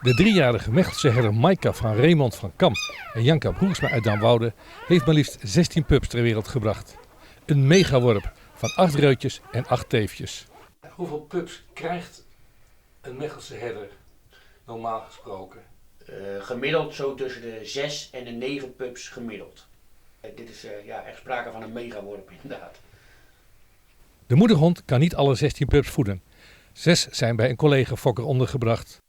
De driejarige Mechelse herder Maika van Raymond van Kam en Janka Broersma uit Damwoude heeft maar liefst 16 pups ter wereld gebracht. Een megaworp van 8 reutjes en 8 teefjes. Hoeveel pups krijgt een Mechelse herder normaal gesproken? Gemiddeld zo tussen de 6 en de 9 pups gemiddeld. Dit is ja, echt sprake van een megaworp inderdaad. De moederhond kan niet alle 16 pups voeden. 6 zijn bij een collega-fokker ondergebracht.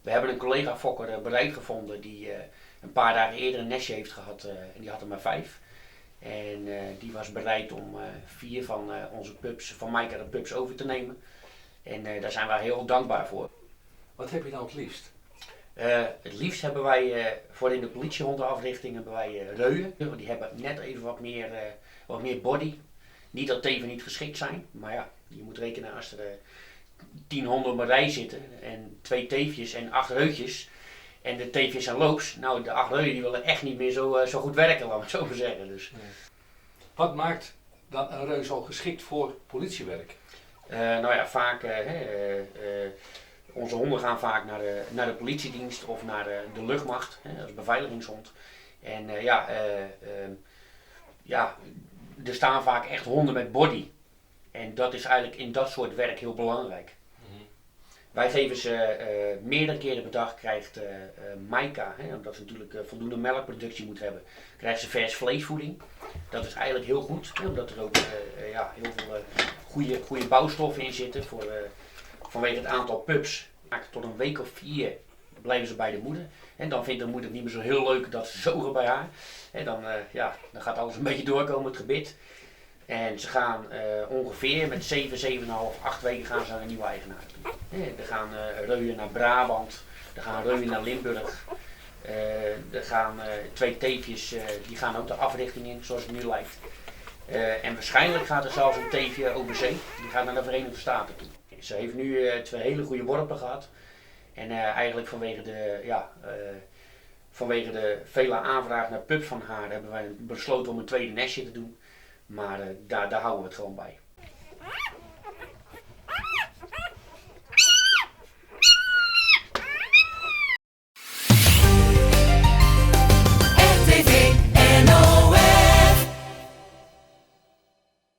We hebben een collega-fokker bereid gevonden die een paar dagen eerder een nestje heeft gehad en die had er maar 5. En die was bereid om 4 van onze pups, van Maika de pups over te nemen. En daar zijn wij heel dankbaar voor. Wat heb je nou het liefst? Het liefst hebben wij voor in de politiehondenafrichting hebben wij reuien. Want die hebben net even wat meer body. Niet dat teven niet geschikt zijn, maar ja, je moet rekenen als er 10 honden op een rij zitten en 2 teefjes en 8 reutjes. En de teefjes zijn loops. Nou, de 8 reuien die willen echt niet meer zo goed werken, laat ik het zo maar zeggen. Dus. Nee. Wat maakt dan een reu zo geschikt voor politiewerk? Nou ja, vaak, onze honden gaan vaak naar de politiedienst of naar de luchtmacht, hè, als beveiligingshond. En er staan vaak echt honden met body. En dat is eigenlijk in dat soort werk heel belangrijk. Wij geven ze meerdere keren per dag, krijgt Maika, hè, omdat ze natuurlijk voldoende melkproductie moet hebben, krijgt ze vers vleesvoeding. Dat is eigenlijk heel goed, hè, omdat er ook heel veel goede bouwstoffen in zitten vanwege het aantal pups. Tot een week of 4 blijven ze bij de moeder. En dan vindt de moeder het niet meer zo heel leuk dat ze zogen bij haar. En dan gaat alles een beetje doorkomen, het gebit. En ze gaan ongeveer met 7, 7,5, 8 weken gaan ze naar een nieuwe eigenaar toe. Er gaan reuien naar Brabant, er gaan reuien naar Limburg. Er gaan 2 teefjes, die gaan ook de africhting in, zoals het nu lijkt. En waarschijnlijk gaat er zelfs een teefje over zee, die gaat naar de Verenigde Staten toe. Ze heeft nu 2 hele goede worpen gehad. En eigenlijk vanwege de vele aanvraag naar pups van haar hebben wij besloten om een tweede nestje te doen. Maar daar houden we het gewoon bij.